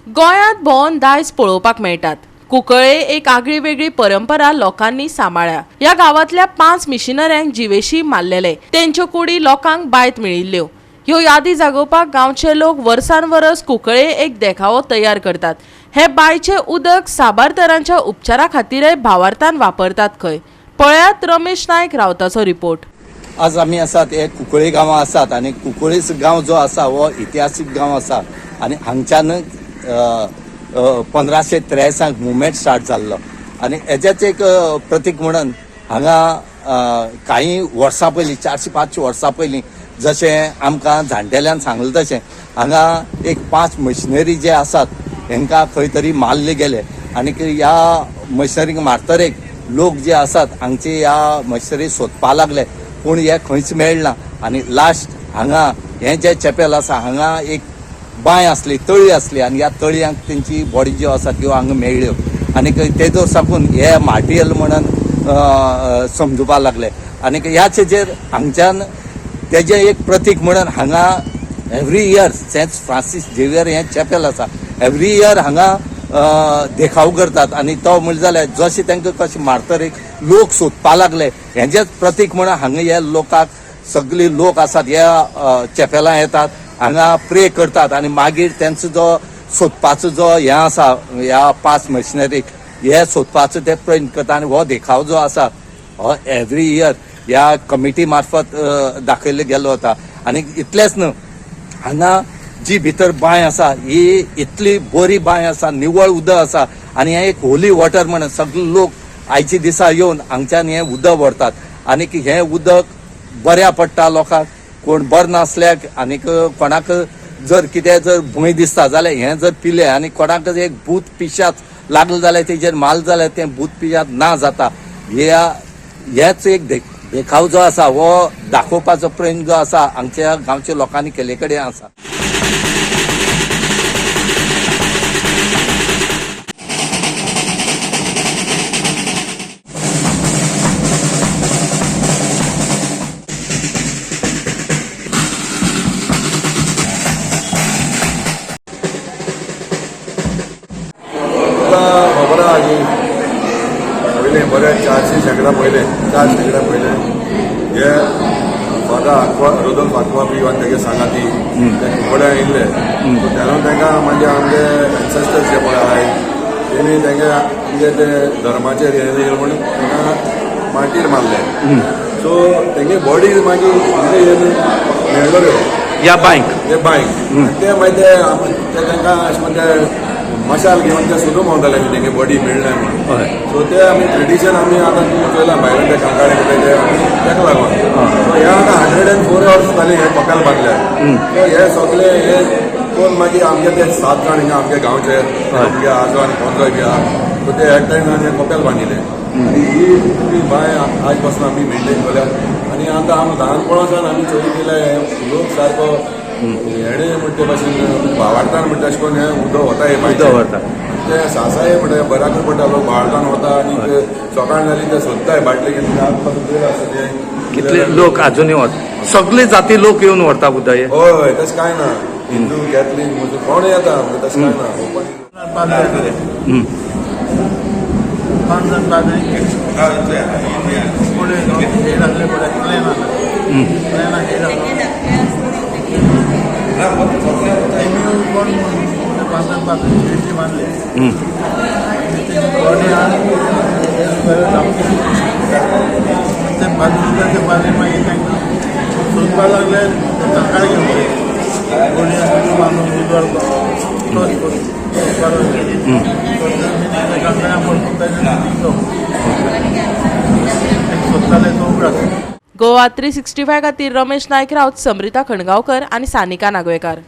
गोंयांत भोंवन दायज पळोवपाक मेळटात. कुंकळ्ळे एक आगळी वेगळी परंपरा लोकांनी सांबाळ्ळ्या. ह्या गांवांतल्या 5 मिशनऱ्यांक जिवेशी मारलेले, तेंच्यो कुडी लोकांक बांयत मेळिल्ल्यो. ह्यो यादी जागोवपाक गांवचे लोक वर्सान वरस कुंकळ्ळे एक देखावो तयार करतात. हे बांयचें उदक साबार तरांच्या उपचारा खातीरय भावार्थान वापरतात खंय. पळयात रमेश नायक रावताचो रिपोर्ट. आज आमी आसात हे कुंकळ्ळे गांवां आसात आनी कुंकळ्ळे गांव जो आसा हो इतिहासीक गांव आसा आनी हांगच्यान 1583 मुवमेंट स्टार्ट जाल्लो आनी हेजेच एक प्रतीक म्हणून हांगा कांय वर्सां पयलीं 400-500 वर्सां पयलीं जशें आमकां जाणटेल्यान सांगलें तशें हांगा एक 5 मशिनरी जे आसात हेंकां खंय तरी मारले गेले आनी ह्या मशिनरीक मारतरेक लोक जे आसात हांगचे ह्या मशिनरी सोदपा लागले पूण हे खंयच मेळना आनी लास्ट हांगा हें जें चॅपेल आसा हांगा एक बांय आसली, तळी आसली आनी ह्या तळयांक तेंची बॉडी ज्यो आसा त्यो हांगा मेळ्ळ्यो आनी तेजो साकून हे मार्टियल म्हणून समजुपाक लागले आनी ह्याच हेजेर हांगच्यान तेजें एक प्रतीक म्हणून हांगा every year Saint Francis Xavier हें चॅपेल आसा, एवरी इयर हांगा देखाव करतात आनी तो म्हणलें जाल्यार जशें तांकां कशें मारतरेक लोक सोदपा लागले हेजेच प्रतीक म्हणून हांगा ह्या लोकांक सगळे लोक आसात ह्या चॅपेलां येतात, हांगा प्रे करतात आनी मागीर तेंचो जो सोदपाचो जो हें आसा ह्या 5 मशिनरीक हे सोदपाचो ते प्रयत्न करता आनी हो देखाव जो आसा हो एवरी इयर ह्या कमिटी मार्फत दाखयल्लो गेल्लो वता. आनी इतलेंच न्हू, हांगा जी भितर बांय आसा ही इतली बरी बांय आसा, निवळ उदक आसा आनी हें एक होली वॉटर म्हणून सगळे लोक आयच्या दिसा येवन हांगच्यान हें उदक व्हरतात आनी हें उदक बऱ्या पडटा लोकांक. कोण बरें नासल्याक आनीक कोणाक जर कितें जर भंय दिसता जाल्यार हें जर पिलें आनी कोणाक एक भूत पिशाच लागलें जाल्यार तेजेर माल जाल्यार तें भूत पिशाच ना जाता. हेच एक देखाव जो आसा हो दाखोवपाचो प्रयत्न जो आसा हांगच्या गांवच्या लोकांनी केल्ले कडेन आसा. खबर आहा की पयलीं बरें 400 शेंकड्या पयलें, 4 शेंकड्या पयलें हे फादर आक्वा रोदोल्फ आक्वा बी आनी तेगे सांगाती ते कुंकळ्ळे आयिल्ले. सो तेन्ना तांकां मागीर आमचे एन्सेस्टर्स जे पळय आहाय तेणी तेंगे आमचे ते धर्माचेर हें येयलें म्हणून तांकां माटीर मारले. सो तेंगे बॉडी मागीर मेळ्ळ्यो ह्या बांयक, ते बांयक ते मागीर ते तांकां अशें म्हणून ते मशाल घेवन ते सोदूंक भोंवताले की तेंगे बॉडी मेळ्ळें म्हणून. सो ते आमी ट्रेडिशन आमी आतां चोयलां भायल्यान ते कांकाळे कितें ते आमी तेका लागून. सो हे आतां 104 वर्स जालीं हे कपेल बांदल्यार. सो हे सगळे हे कोण मागीर आमगे ते 7 जाण हिंगा आमगे गांवचे आमगे आजो आनी पोंजोय बी आहा. सो ते एकठांय जावन हें कपेल बांदिलें आनी ही बांय आज पासून आमी मेनटेन केल्या. आनी आतां आमी ल्हानपणा सावन आमी चोयत येयल्या हे लोक सारको हेणे म्हणटे भाशेन भावार्थान म्हणटा अशें करून हें उदक वता हे उदक व्हरता. ते सासाय म्हणटा बऱ्याकूय पडटा लोक भावार्थान वता आनी सकाळ जाली ते सोदताय बाटले घेवन आत पासून वयर आसा ते कितले लोक आजुनूय वता, सगळे जाती लोक येवन व्हरता उदक हे. हय, तशें कांय ना, हिंदू कॅथलीक मुस्लीम कोण येता तशें कांय ना. 5 जाण पाद्री फुडें लागले प्लॅन आसा, प्लॅना हेड आसा कोण 5 जाण पाद्री जिवेशी मारले बॉडी ते बाजू ते पाद्री मागीर तांकां सोदपाक लागले, सकाळी घेवचे बॉडी बांदून उजवाड टॉस करून सोदपाक लागले. सोदताले तो उगडास. गोवा 365 खातीर रमेश नायक राऊत, समृता खणगांवकर आनी सानिका नागवेकार.